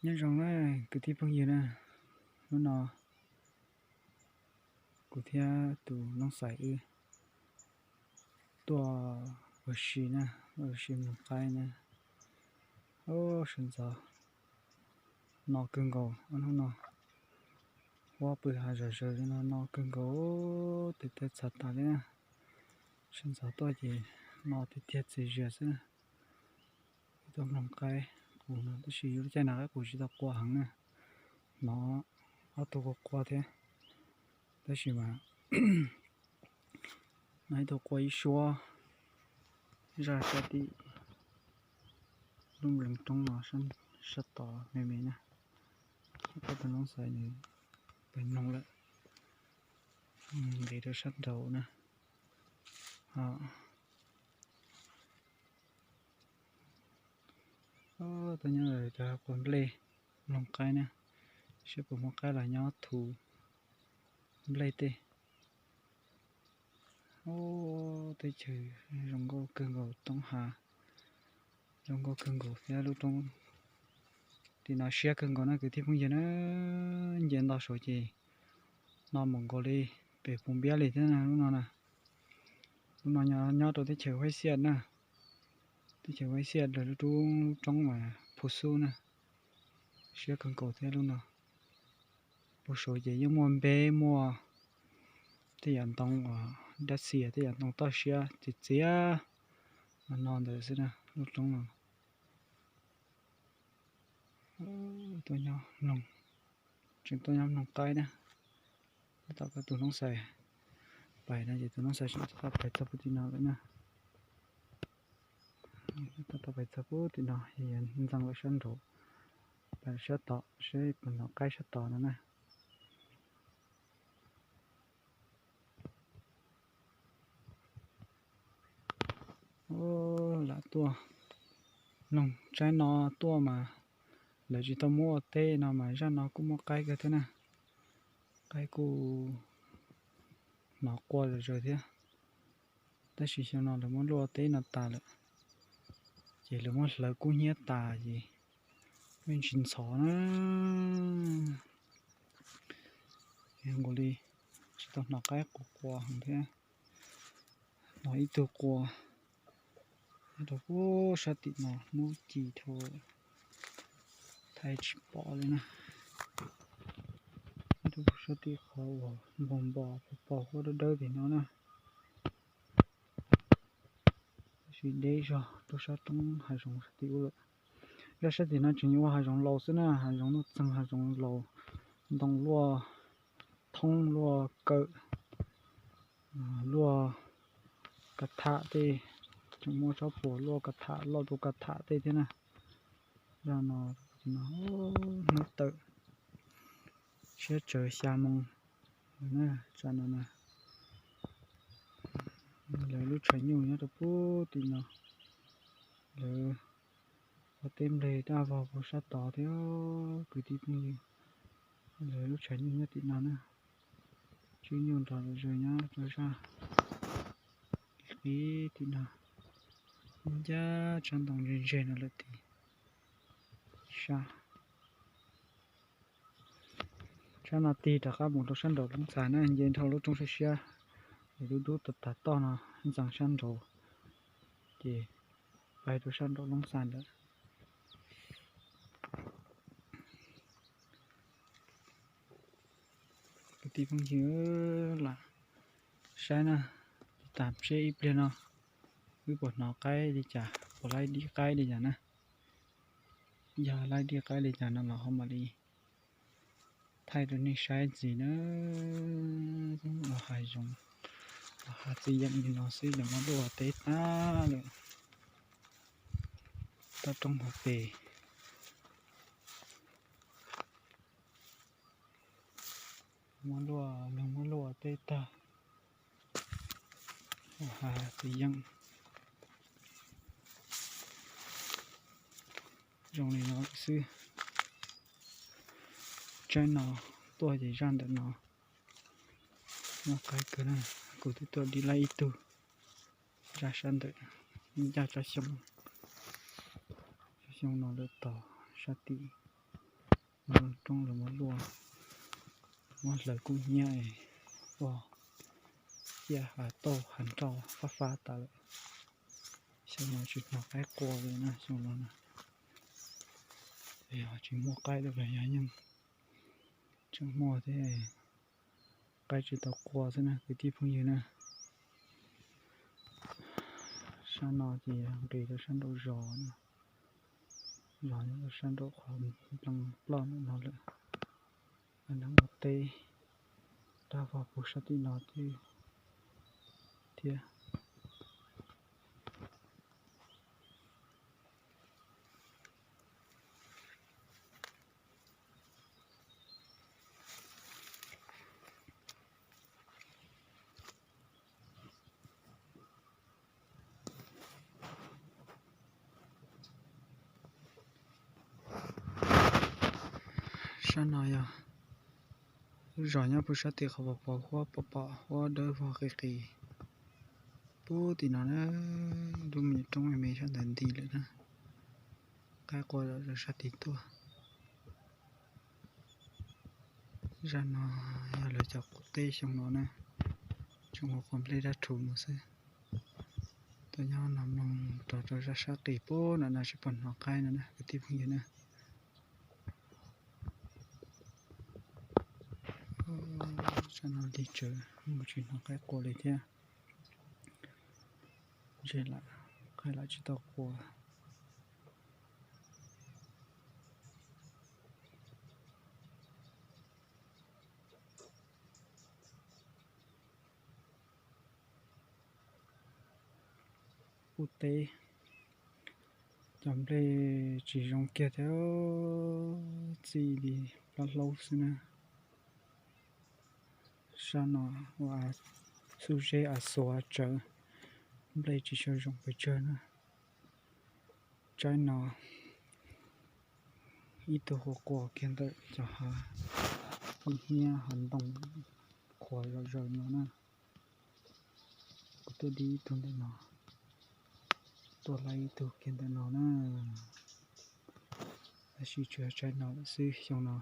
Nyob zoo na kwv tij phooj ywg na, hnub no kuv thiab tus Looj Xais wb tuaj ua si na, ua si mloog qaib na. Sawv ntxov no kawg nkaus, hnub no huab pw hav zom zaws li no, no kawg nkaus, tes taw txhav tas li na. Sawv ntxov tuaj ces no tiag tiag txias zias xwb na. Tuaj mloog qaib qus no tab sis yus lub caij no qaib qus tsis tau qua heev na, hnov ob tug qua qua thiab, tab sis mas no ib tug qua ib suab zaj sab tim lub nplees roob no sab tod me me na. Tab tus Looj Xais nws pem mloog lawm, nqis rau sab nraud na. Tuaj nyob cov quas nplej mloog qaib na, saib puas muaj qaib los nyob thuv nplej tej. Teb chaws zoo nkauj kawg nkaus, toob hav zoo nkauj kawg nkaus thiab lub roob tim no siab kawg nkaus na kwv tij phooj ywg na. Nce nto saud ces no mus nkaus li pem Pus Npiab li thiab na lub no na. Lub no nyob rau teb chaws Huaib Xiaj na, teb chaws Huaib Xiaj lawv lub roob, lub roob mas Phu Xub na, siab kawg nkaus thiab lub no. Pem saud ces yeej muaj npeb muaj tej yam ntoo uas dab tsi, tej yam ntoo toj siab txias txias no no ntawd xwb na lub roob no. Tuaj nyob mloog, tseem tuaj nyob mloog qaib na. Tab tom koj tus Looj Xais pais no ces tus Looj Xais tseem tab tom pais txog puag tim no lawm na. Tab tom pais txog puag tim no, ntxeev lawm sab nraud, pais sab tod seb puas hnov qaib sab tod no na. Lam tuaj mloog tsaib no tuaj mas lawv tsis tau muab ua teb no mas zaj no kuj muaj qaib kawg thiab na. Qaib kuj hnov qua zom zaws thiab, tab sis xyoo no lawv muab luaj teb no tas lawm, ces lawv muab hlawv kub hnyiab tas ces yeej tsis ntxhov na. Nkaus li tsis tau hnov qaib qua qua heev thiab. Hnov ib tug qua nyob rau puag sab tim no, hnub ci dhau thaij tsis pom li na. Nyob rau puag sab tim qhov uas npog npog pos pos huab dawb dawb tim no na. Tab sis deb zog rau sab roob hav zoov sab tim ub lawm. Zaj sab tim no tseem yog ua hav zoov laus xwb na, hav zoov luaj txeeg, hav zoov laus, ntoo luaj thoob luaj kawm, luaj kav tham tej, tseem muaj tsob puas luaj kav tham, loj dua kav tham tej thiab na. Zaj no, hnub tawm siab tsawv xya moo na, zaj no na. Lawv lub tshav nyuj nyob rau puag tim no, lawv ua teb nplej daj vog puag sab tod thiab kwv tij phooj ywg. Lawv lub tshav nyuj nyob tim no na, tswb nyuj nrog lom zem nyob rau sab ib tim no, ncaj tsab ntoo ntse ntse no lawm tim sab. Sab no tig rov qab mus rau sab nraum Loob Xais na, nce dhau lub roob siab siab es dub dub tag tag toj no ntxeev sab nraud, ces pais rau sab nraum Loob Xais ntawd. Kwv tij phooj ywg, lam saib na, tas seb ib pliag no wb puas hnov qaib li cas, puas laib dib qaib li cas na. Yog laib dib qaib li cas no los ho mam li thaij rau nej saib ntxiv na. Los hav zoov, los hav txiv yeem li no xwb los muab luaj teb tag lawm. Toj roob hauv pes muab luaj, luag muab luaj teb tag, hav txiv yeem zoo li no xwb. Tsaib no tuaj ces zaj ntawm no muaj qaib kawg na. Kuv twb tuaj dib laib ib tug zaj sab ntawm, ncaj tsob xyoob, tsob xyoob no lawm tod sab tim Roob los muab luaj, muab hlawv kub hnyiab, ua ciaj hav tauj hav nroj fab fab tas lawm. Xyoo no tsis hnov qaib qua li na, xyoo no na. Yog tsis muaj qaib los yog yeej tseem muaj thiab, qaib tsis tau qua xwb na kwv tij phooj ywg na. Sab no ces nqis rau sab nraum zos, zos nyob rau sab nraum qhov nplees ploj ntawm no lawm. Neeg ua teb dab vog puag sab tim no thiab. Sab no yog lub zos nyob puag sab tim qhov pos pos huab pom pom huab dawb vog qis qis. Puag tim no na, lub me nyuam roob me me sab ntawd nti lawm na. Qaib qua zom zaws sab tid tuaj. Zaj no yog lawv cov qub teb xyoo no na, tseem ua quav nplej dab rhuv no xwb. Tuaj nyob no mloog rov rau zaj sab qis puag no na tsis pom hnov qaib no na kwv tij phooj ywg na. Zaj no lig tsawv, mus tsis hnov qaib qua li thiab. Ntshe lam, qaib lam tsis tau qua. Qub teb, cov nplej tsis zoo kiag thiab, txij li plaub hlaub xwb na. Sab no ua xub zeb av xuav tsawv, nplej tsis tshua zoo pes tsawg na. Tsaib no ib tug qua qua kiag ntawm cov hav hnyiab hav ntoo qhuav zom zaws no na. Kuv tuaj dib ib tug ntawm no, tuaj laib ib tug kiag ntawm no na. Tab sis tsuas yog tsaib no lawm xwb, xyoo no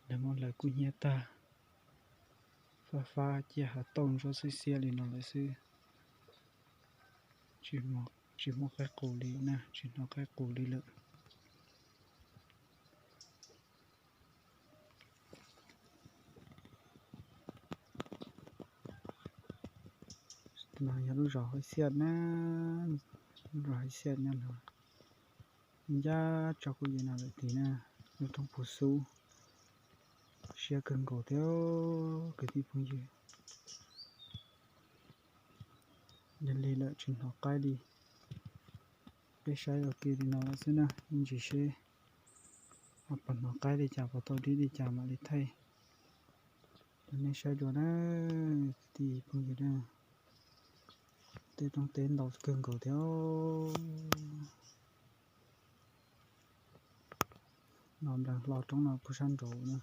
lawv muab hlawv kub hnyiab tag, fab fab ciaj hav tauj ntsuab xiab xiab li no lawm xwb. Tsis muaj qaib qus li na, tsis hnov qaib qus li lawm. No yog lub zos Hawj Xiaj na, lub zos Hawj Xiaj nyob no, ncaj tso kuj yim no lawm tid na, lub roob puag xub, siab kawg nkaus thiab kwv tij phooj ywg. Yog li lawm tsis hnov qaib li, peb saib ua ke li no lawm xwb na, ib ntsis seb ho puas hnov qaib li cas, puas tau dib li cas mam li thaij rau nej saib dua na kwv tij phooj ywg na. Tej roob teb ntau kawg nkaus thiab. No nplees hlo roob no puag sab nraud na.